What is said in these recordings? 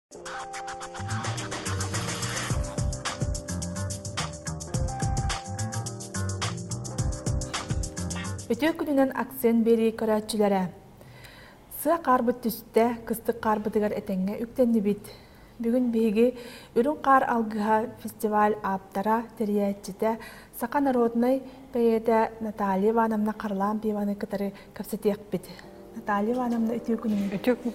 Үтүө күнүнэн акцент биэрии көрөөччүлэрэ! Сыа хаарбыт түстэ, кыстык хаарбытыгар этэҥҥэ үктэннибит. Бүгүн биһиги Үрүҥ хаар алгыһа фестиваль ааптара, тэрийээччитэ, саха народнай бэйиэтэ Наталья Ивановна Харлампьеваны кытары кэпсэтиэхпит. Наталья Ивановна, үтүө күнүнэн! Үтүө күн.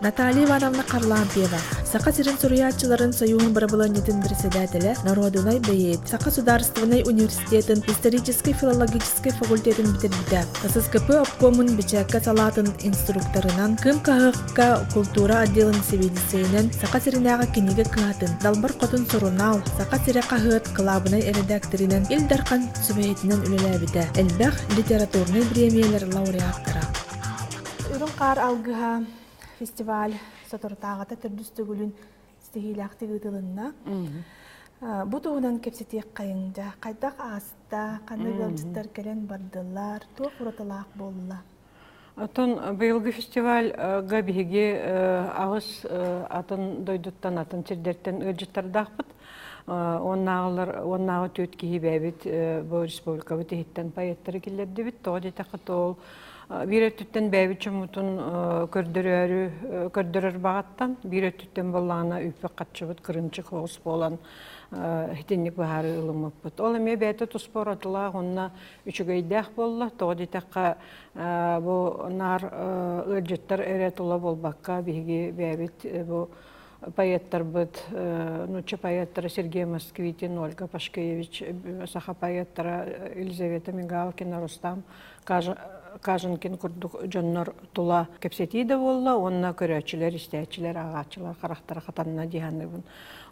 Наталья Ивановна Харлампьева, Саха сирин суруйааччыларын сойууһун бырабылыанньатын председателэ, норуодунай бэйиэт, Саха судаарыстыбаннай университетын историческай-филологическай факультетын бүтэрбитэ, ССКП обкомун бэчээккэ салаатын инструкторынан, Кыым хаһыакка култуура отделын сэбиэдиссэйинэн, Саха сиринээҕи кинигэ кыһатын, Далбар Хотун сурунаал, Саха сирэ хаһыат кылаабынай эрэдээктэринэн, Ил Дархан сүбэһитинэн үлэлээбитэ, элбэх литературнай бириэмийэлэр лауреаттара. Үрүҥ хаар алгыһа фестиваль соторутааҕыта төрдүс төгүлүн ситиһиилээхтик ыытылынна. Бу туһунан кэпсэтиэххэйиҥ дьэ. Хайдах ааста, ханнык ыалдьыттар кэлэн бардылар, туох уратылаах буолла? Оттон быйылгы фестивальга биһиги аҕыс атын дойдуттан, атын сирдэртэн ыалдьыттардаахпыт. Уоннааҕылар уоннааҕы түөрт киһи бэйэбит бу республикабыт иһиттэн поэттары киллэрдибит. Тоҕо диэтэххэ, ол биир өттүттэн бэйэбит дьоммутун көрдөрөөрү көрдөрөр баҕаттан, биир өттүттэн буоллаҕына үппүт-харчыбыт кырыымчык соҕус буолан итинник быһаарыы ылыммыппыт. Ол эмиэ бэйэтэ туспа уратылаах уонна үчүгэйдээх буолла. Тоҕо диэтэххэ, бу наар ыалдьыттар эрэ тула буолбакка, биһиги бэйэбит бу поэттарбыт, нуучча поэттара Сергей Москвитин, Ольга Пашкевич, саха поэттара Елизавета Мигалкина, Рустам Каженкин курдук дьоннор тула кэпсэтии да буолла уонна көрөөччүлэр, истээччилэр, ааҕааччылар харахтара хатанна дии саныыбын.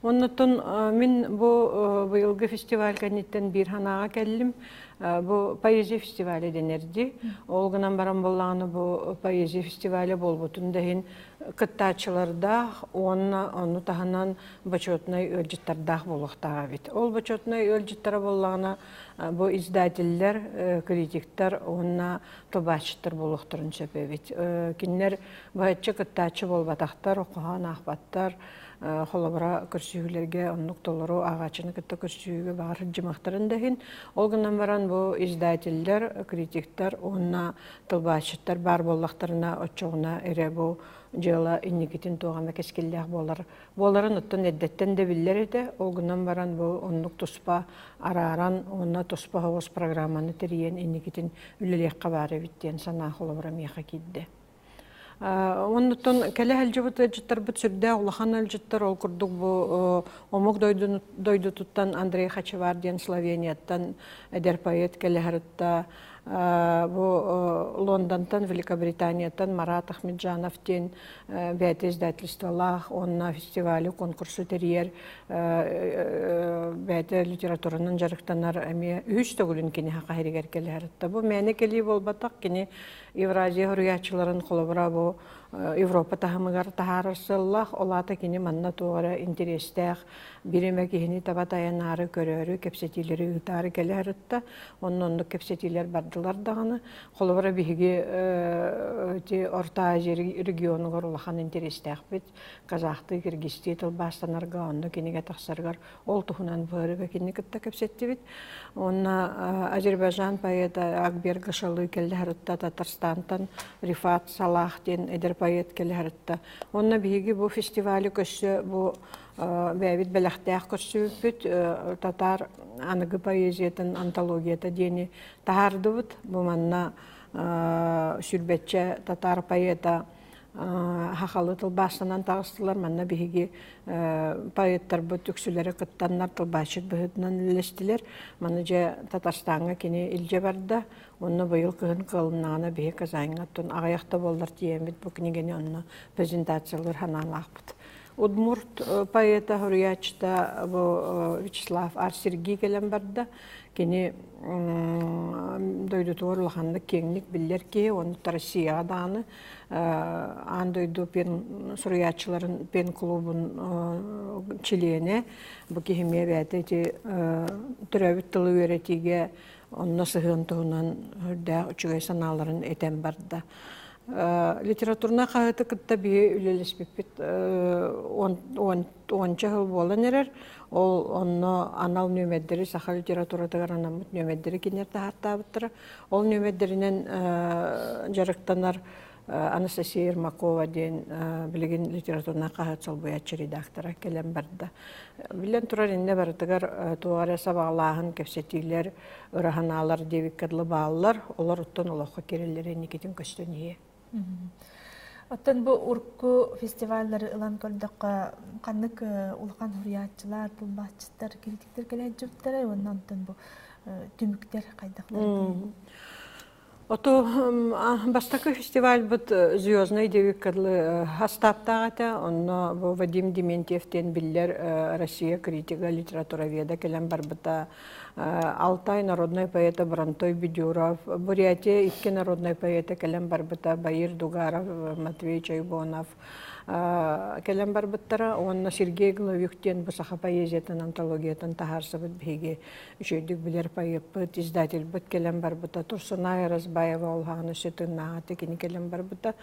Оннуттан мин бу быйылгы фестиваль кэнниттэн биир санааҕа кэллим. Бу поэзия фестиваля дэнэрди. Ол гынан баран буоллаҕына бу поэзия фестиваля буолбутун да иһин кыттааччылардаах уонна ону таһынан бочуотунай ыалдьыттардаах буолуохтаах эбит. Ол бочуотунай ыалдьыттара буоллаҕына бу издателлэр, критиктэр уонна тылбаасчыттар буолуохтарын сөп эбит. Кинилэр быһаччы кыттааччы буолбатахтар, хоһоон аахпаттар, холобура көрсүһүүлэргэ оннук толору ааҕааччыны кытта көрсүһүүгэ баҕар сылдьымахтарын да иһин. Ол гынан баран бу издателлэр, критиктэр уонна тылбаасчыттар баар буоллахтарына оччоҕуна эрэ бу дьыала инникитин туох эмэ кэскиллээх буолар буоларын оттон эрдэттэн да биллэр этэ. Ол гынан баран бу оннук туспа арааран уонна туспа соҕус программаны тэрийэн инникитин үлэлиэххэ баар эбит диэн санаа холобура миэхэ киирдэ. Оннуттан кэлэ сылдьыбыт ыалдьыттарбыт сүрдээх улахан ыалдьыттар. Ол курдук бу омук дойдутуттан Андрей Хачевар диэн Словенияттан эдэр поэт кэлэ сырытта. Бу Лондонтан, Великобританияттан Марат Ахмеджанов диэн бэйэтэ издательстволаах уонна фестивали, конкурсу тэрийэр бэйэтэ литературанан дьарыктанар эмиэ үһүс төгүлүн кини саха сиригэр кэлэ сырытта. Бу мээнэ кэлии буолбатах, кини Евразия суруйааччыларын холобура бу Европа таһымыгар таһаарар сыаллаах, ол аата кини манна туох эрэ интэриэстээх биир эмэ киһини таба тайанаары, көрөөрү, кэпсэтиилэри ыытаары кэлэ сырытта. Онно оннук кэпсэтиилэр бардылар даҕаны. Холобура биһиги ити Орто Азия регионугар улахан интэриэстээхпит. Казахтыы, киргизтии тылбаастанарга, онно кинигэ тахсарыгар ол туһунан быһарыга кинини кытта кэпсэттибит. Уонна Азербайджан поэта Акбер Гашалы кэллэ сырытта, Татарстантан Рифат Салах диэн эдэр поэт кэлэ сырытта. Уонна биһиги бу фестивали көрсө бу бэйэбит бэлэхтээх көрсүбүппүт татаар аныгы поэзиятын антологията диэни таһаардыбыт. Бу манна сүүрбэччэ татаар поэта хахалы тылбаастанан таҕыстылар. Манна биһиги поэттарбыт үксүлэрэ кыттаннар тылбаасчыт быһыытынан үлэлэстилэр. Маны дьэ Татарстаҥҥа кини илдьэ барда. Онно быйыл кыһын кыалыннаҕына биһи Казаньҥа оттон аҕыйах да буоллар тиийэммит бу кинигэни онно презентациялыыр санаалаахпыт. Удмурт поэта, суруйааччыта бу Вячеслав Арсергий кэлэн барда. Кини дойдутугар улаханнык киэҥник биллэр киһи, онно Россияҕа даҕаны аан дойду пен суруйааччыларын пен-клубун чилиэнэ. Бу киһи эмиэ бэйэтэ ити төрөөбүт тылы үөрэтиигэ онно сыһыан туһунан үрдээх үчүгэй санааларын этэн барда. Литературнай хаһыаты кытта биһи үлэлэспиппит уонча сыл буолан эрэр. Ол онно анал нүөмэрдэри саха литературатыгар анаммыт нүөмэрдэри кинилэр таһаартаабыттара. Ол нүөмэрдэринэн дьарыктанар Анастасия Ермакова диэн билигин литературнай хаһыат солбуйааччы редактора кэлэн барда. Биллэн турар, иннэ барытыгар туох эрэ сабаҕалааһын, кэпсэтиилэр, ыраһанаалар диэбиккэ дылы бааллар. Олор оттон олоххо кирэллэрэ инникитин көстөн иһиэ. Оттон бу урукку фестиваллары ылан көрдөххө, ханнык улахан суруйааччылар, тылбаасчыттар, критиктэр кэлээччиттэрэ уонна онтон бу түмүктэр хайдахтар? Ото бастакы фестивальбыт «Звездный диэбиккэ дылы хастааптаах этэ. Онно бу Вадим Дементьев диэн биллэр Россия критига, литературоведа кэлэн барбыта. Алтай народнай поэта Бронтой Бедюров, Бурятия икки народнай поэта кэлэн барбыта Баир Дугаров, Матвей Чойбонов кэлэн барбыттара. Уонна Сергей Гловик диэн бу саха поэзиятын антологиятын таһаарсыбыт биһиги үчүгэйдик билэр поэппыт, издательбыт кэлэн барбыта. Турсунай Разбаева ол хаҕана өссө тыыннааҕа кини кэлэн барбыта.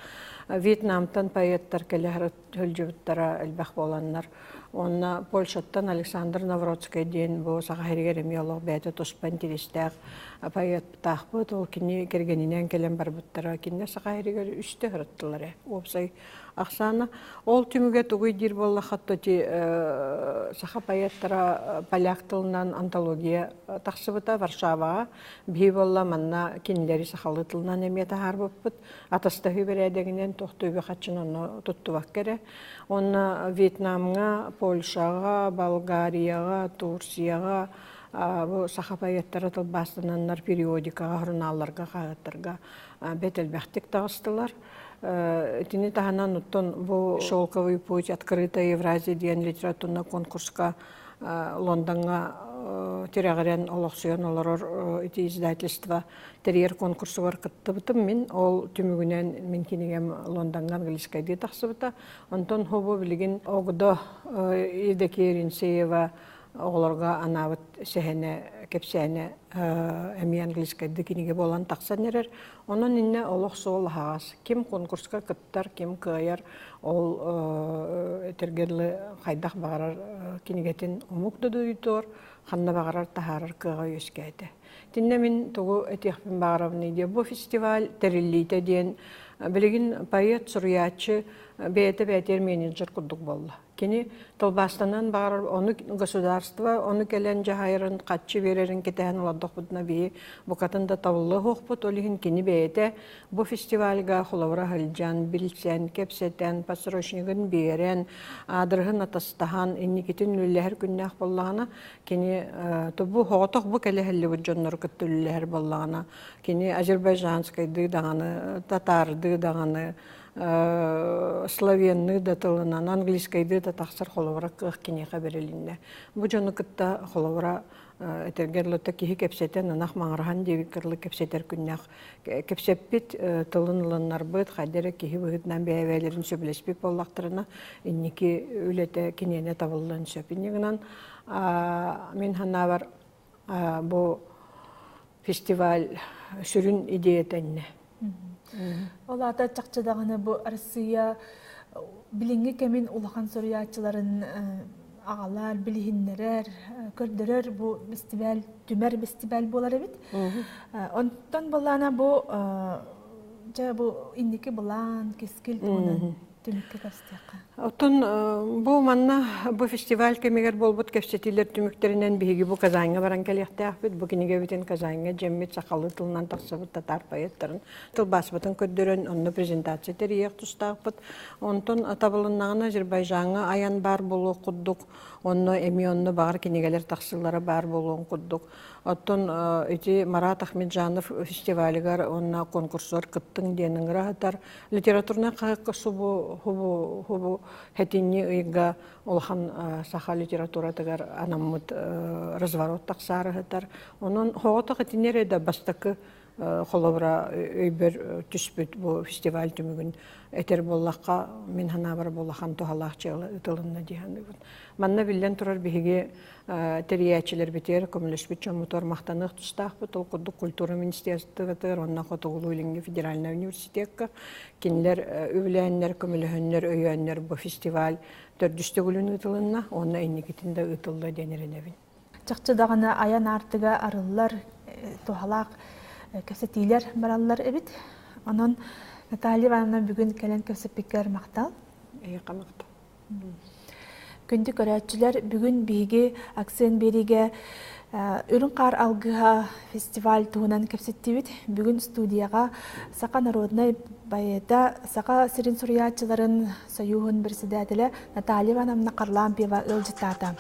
Вьетнамтан поэттар кэлэ сылдьыбыттара элбэх буоланнар. Уонна Польшаттан Александр Навродскай диэн бу Саха сиригэр эмиэ олох бэйэтэ туспа интэриэстээх поэттаахпыт. Ол кини кэргэнинээн кэлэн барбыттара. Кинилэр Саха сиригэр үстэ сырыттылар ээ. Уопсай ахсаана. Ол түмүгэ тугуй диир буоллахха, ити саха поэттара поляк тылынан антология тахсыбыта Варшаваҕа. Биһи буолла манна кинилэри сахалыы тылынан эмиэ таһаарбыппыт. Атастаһыы бэрээдэгинэн тохтуугу хаччын онно туттубакка эрэ. Онно Вьетнамҥа, Польшаҕа, Болгарияҕа, Турцияҕа бу саха поэттара тылбаастананнар периодикаҕа, журналларга, хаһыаттарга бэрт элбэхтик таҕыстылар. Итини таһынан оттон бу «Шелковый путь. Открытая Евразия» диэн литературнай конкурска Лондоҥҥа тирэҕирэн олохсуйан олорор ити издательство тэрийэр конкурсугар кыттыбытым. Мин ол түмүгүнэн мин кинигэм Лондоҥҥа английскайдыы тахсыбыта. Онтон хобу билигин Огдо Евдокия Ринсеева оҕолорго анаабыт сэһэнэ, кэпсээнэ эмиэ английскайдыы кинигэ буолан тахсан эрэр. Онон иннэ олох суол аһаҕас. Ким конкурска кыттар, ким кыайар, ол этэргэ дылы хайдах баҕарар кинигэтин омук да дойдутугар ханна баҕарар таһаарар кыаҕа үөскээтэ. Итиннэ мин тугу этиэхпин баҕарабыный диэ, бу фестиваль тэриллиитэ диэн билигин поэт, суруйааччы бэйэтэ бэйэтигэр менеджер курдук буолла. Кини тылбаастанан баҕарар ону государство ону кэлэн дьаһайарын, хаччы биэрэрин кэтэһэн олордохпутуна биһи букатын да табыллыа суохпут. Ол иһин кини бэйэтэ бу фестивальга холобура сылдьан, билсэн, кэпсэтэн, подсрочнигын биэрэн, аадырыһын атастаһан, инникитин үлэлэһэр күннээх буоллаҕына, кини бу соҕотох бу кэлэ сылдьыбыт дьоннору кытта үлэлэһэр буоллаҕына, кини азербайджанскайдыы даҕаны, татаардыы даҕаны, словенныы да тылынан, английскайдыы да тахсар холобура кыах киниэхэ бэрилиннэ. Бу дьону кытта холобура этэргэ дылы киһи кэпсэтэн, ынах маҥыраһан диэбиккэ дылы кэпсэтэр күннээх кэпсэппит тылын ылыннарбыт, хайда эрэ киһи быһыытынан бэйэ-бэйэлэрин сөбүлэспит буоллахтарына, инники үлэтэ киниэнэ табыллыан сөп. Инньэ гынан мин санаабар бу фестиваль сүрүн идеята иннэ. Ол аата чахчы даҕаны бу Россия билиҥҥи кэмин улахан суруйааччыларын аҕалар, билиһиннэрэр, көрдөрөр бу бэстибээл, түмэр бэстибээл буолар эбит. Онтон былаана бу дьэ бу инники былаан, кэскил туһунан түмүккэ кэпсэтиэххэ. Оттон бу манна бу фестиваль кэмигэр буолбут кэпсэтиилэр түмүктэринэн биһиги бу Казаньга баран кэлиэхтээхпит. Бу кинигэбитин Казаньга дьэммит сахалыы тылынан тахсыбыт татаар поэттарын тылбааспытын көрдөрөн онно презентация тэрийиэх тустаахпыт. Онтон табылыннаҕына Азербайджаҥҥа айан баар буолуох курдук, онно эмиэ онно баҕар кинигэлэр тахсыылара баар буолуон курдук. Оттон ити Марат Ахмеджанов фестивалыгар уонна конкурсугар кыттыҥ диэн ыҥыра сытар. Литературнай хаһыакка субу хубу хубу хэтинньи ыйга улахан саха литературатыгар анаммыт разворот тахсаары сытар. Онон хоҕотох итини эрэ да бастакы Холобура өйбөр түспүт бу фестиваль түмүгүн этэр буоллахха, мин санаабар булахан туһалаах дьыала ыытылынна дии саныыбын. Манна биллэн турар биһиги тэрийээччилэрбитигэр көмөлөспүт дьоммутугар махтаныах тустаахпыт. Ол курдук культура министерствотыгар уонна Хотугулуу-Илиҥҥи федеральнай университекка кинилэр үбүлээннэр, көмөлөһөннөр, өйөөннөр бу фестиваль төрдүс төгүлүн ыытылынна уонна инникитин да ыытылла диэн эрэнэбин. Чахчы даҕаны айан аартыга арыллар, туһалаах кэпсэтиилэр бараллар эбит. Онон Наталья Ивановна бүгүн кэлэн кэпсэппиккэр махтал. Эйиэхэ махтал. Күндү көрөөччүлэр, бүгүн биһиги акцент биэриигэ Үрүҥ хаар алгыһа фестиваль туһунан кэпсэттибит. Бүгүн студияҕа саха народнай поэта, Саха сирин суруйааччыларын сойууһун председателэ Наталья Ивановна Харлампьева ыалдьыттаата.